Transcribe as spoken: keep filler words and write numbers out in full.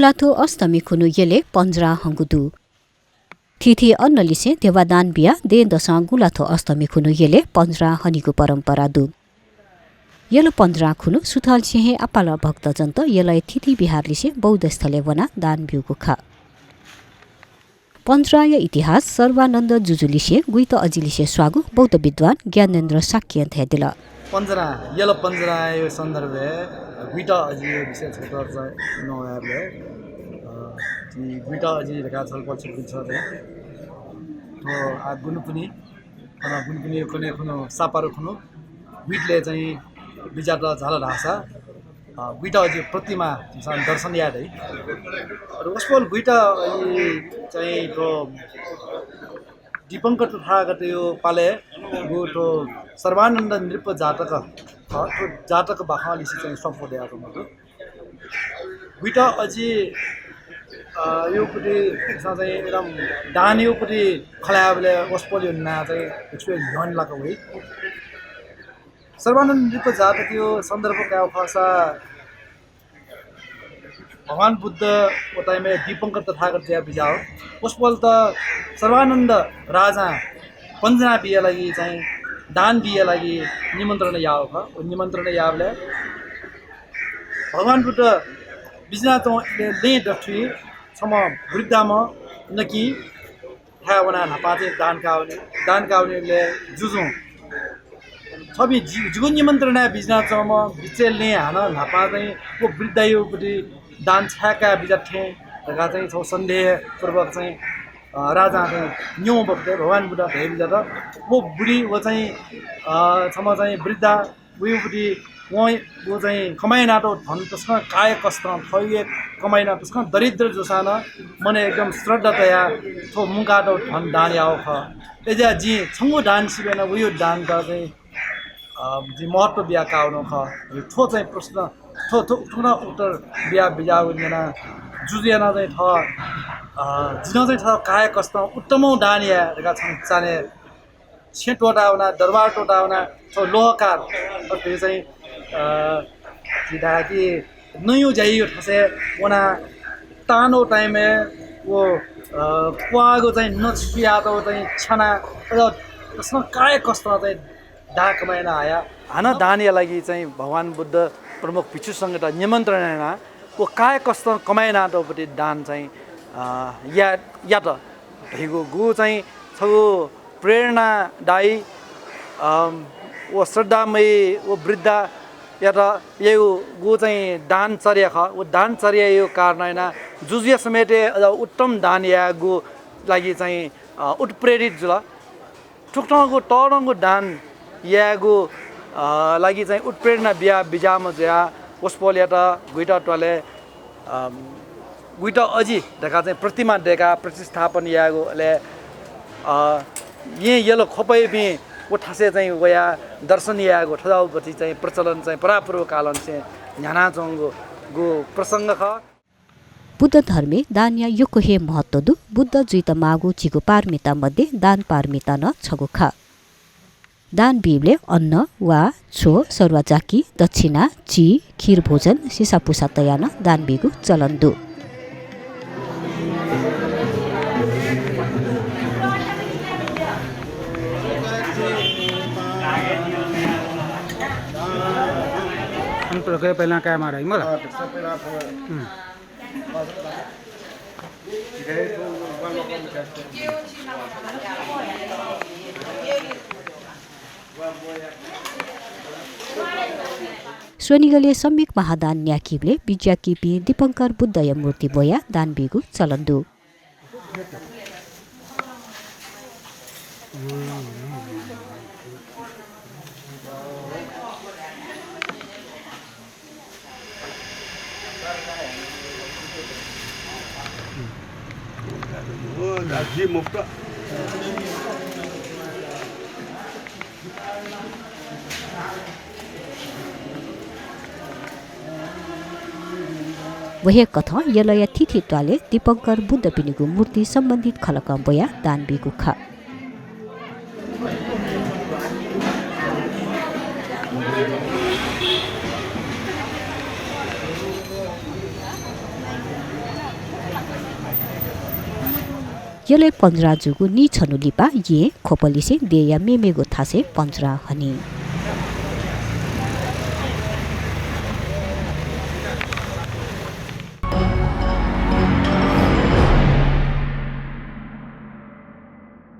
गुंलाथ्व अष्टमी खुन्हु यलय् पञ्जराः हंगु दु। थीथी अन्नलिसें ध्यबा दान बियाः दँय्‌दसं गुंलाथ्व अष्टमी खुन्हु यलय् पञ्जराः हनीगु परम्परा दु। यल पञ्जराः खुन्हु सुथंलिसें हे आपालं भक्तजनत यलया थीथी विहारलिसें बौद्धस्थलय् वनाः दान ब्यूगु खः। पञ्जराःया इतिहास सर्वानन्द जुजुलिसें गुइत अजिलिसें स्वाःगु बौद्ध विद्वान ज्ञानेन्द्र शाक्यं धयादिल। पञ्जराः, यल पञ्जराःया सन्दर्भय् गुइत अजिया विषय छकः चाहिँ नवायेबलय्, अ, झी गुइत अजि धकाः छलपोल छुपिं छ दे। थ्व आ गुनपुनि, अ, गुनपुनि कन्हय् खुन्हु सापारु खुन्हु गुइतलय् चाहिँ बिज्यात झाल धाःसा, अ, गुइत अजि प्रतिमा झीसं दर्शन याये दइ। अले वसपोल गुइत अजि चाहिँ थ्व दीपंकर तथागतया पालय् गु थ्व सर्वानन्द नृप जातक, अ, थ्व जातक बाखंलिसे चाहिँ स्वापू दयाच्वंगु दु। गुइत अजि, अ, यो पति चाहिँ एकदम दान यो पति खँ ल्हायेबलय् वसपोलया नां चाहिँ उछिं न्ह्यःने लाक वइ। सर्वानन्द नृप जातकया सन्दर्भ कायेगु खःसा भगवान बुद्ध व time-य् दीपंकर तथागत जुयाः बिज्याः वसपोलत सर्वानन्द राजां पञ्जराः बिया लागि चाहिँ दान बिया लागि निमन्त्रणा याःगु खः। व निमन्त्रणा याःबलय् भगवान बुद्ध बिज्यानाच्वंगु इलय् लँय् दथुइ छम्ह वृद्धाम्ह नकिं थाय् वनाः न्हापां चाहिँ दान काः वनी। दान काः वनीबलय् जुजुं थःपिं जि-, जिगु निमन्त्रणाय् बिज्यानाच्वंम्ह बिचय् लँय् हानं न्हापां चाहिँ व वृद्धाया पति दान छाय् काये बिज्यात थें धकाः चाहिँ छगू सन्देहपूर्वक चाहिँ, अ, राजां चाहिँ न्यंगु बखतय् भगवान बुद्धं धयाबिज्यात। व बुढी व चाहिँ, अ, छम्ह चाहिँ वृद्धा वया पति वं व चाहिँ कमाइ यानातःगु धन तसकं काय कष्टं थःगु कमाइ यानाः तसकं दरिद्र जूसां नं मनय् एकदम श्रद्धा तयाः थ्व मुंकातःगु धन दान याःगु खः। अय्‌जुयाः जिं छंगु दान सिबें नं वया दानत चाहिँ, अ, जिं महत्त्व बियाः काः वनागु खः। थ्व चाहिँ प्रश्न, थ्व, थ्व, थ्व नं उत्तर बिया, बिज्याःगु न्यनाः जुजुया नं चाहिँ थः, अ, जिं नं चाहिँ थः काय कष्टं उत्तमं दान याये धकाः छंगु चान्हय् छेँ त्वःता वना, दरबार त्वःता वना, थ्व लोहकार, अ, थ्व चाहिँ, अ, झी धाये कि नँयु ज्यायु थासय् वना ताःगु time-य् व, अ, प्वाःगु चाहिँ नँ छुयातःगु चाहिँ छ्याना, अझ तसकं काय कष्टं चाहिँ दां कमाइ याना हया। हानं दानया लागि चाहिँ भगवान बुद्ध प्रमुख भिक्षु संघत निमन्त्रणा यानाः व काय कष्टं कमाइ यानातःगु पति दान चाहिँ, अ, या-, यात धइगु गु चाहिँ छगू प्रेरणादायी, अम, व श्रद्धामयी व वृद्धायात याइगु गु चाहिँ दानचर्या खः। व दानचर्याया कारणं यानाः जुजुया समेत अझ उत्तम दान यायेगु लागि चाहिँ, अ, उत्प्रेरित जुल। थुकथंगु तःधंगु दान यायेगु, अ, लागि चाहिँ उत्प्रेरणा बिया बिज्याःम्ह जुयाः वसपोलयात गुइत त्वालय्, अ, गुइत अजि धकाः चाहिँ प्रतिमा दय्काः प्रतिस्थापन यायेगु, अले, अ, येँ यल ख्वपयापिं व थासय् चाहिँ वयाः दर्शन यायेगु थज्याःगु पति चाहिँ प्रचलन चाहिँ परापूर्व कालंनिसें न्ह्यानाच्वंगु गु प्रसंग खः। बुद्ध धर्मय् दानया यक्व हे महत्त्व दु। बुद्ध जुइत माःगु झिगू पारमिता मध्ये दान पारमिता नं छगू खः। दान बीबलय् अन्न, वा, छ्व, सरुवा चाकी, दक्षिणा, ची, खीर भोजन, सिसापुसा तयाः नं दान बीगु चलन दु। स्वनिगलय् सम्यक महादान न्याकीबलय् बिज्याकीपिं दीपंकर बुद्धया मूर्ति ब्वयाः दान बीगु चलन दु। व हे कथं यलया थीथी त्वालय् दीपंकर बुद्धपिनिगु मूर्ति सम्बन्धित खलकं ब्वयाः दान बीगु खः। यलय् पञ्जराः जूगु नीछन्हु लिपा यें ख्वपलिसें देय्‌या मेमेगु थासय् पञ्जराः हनी।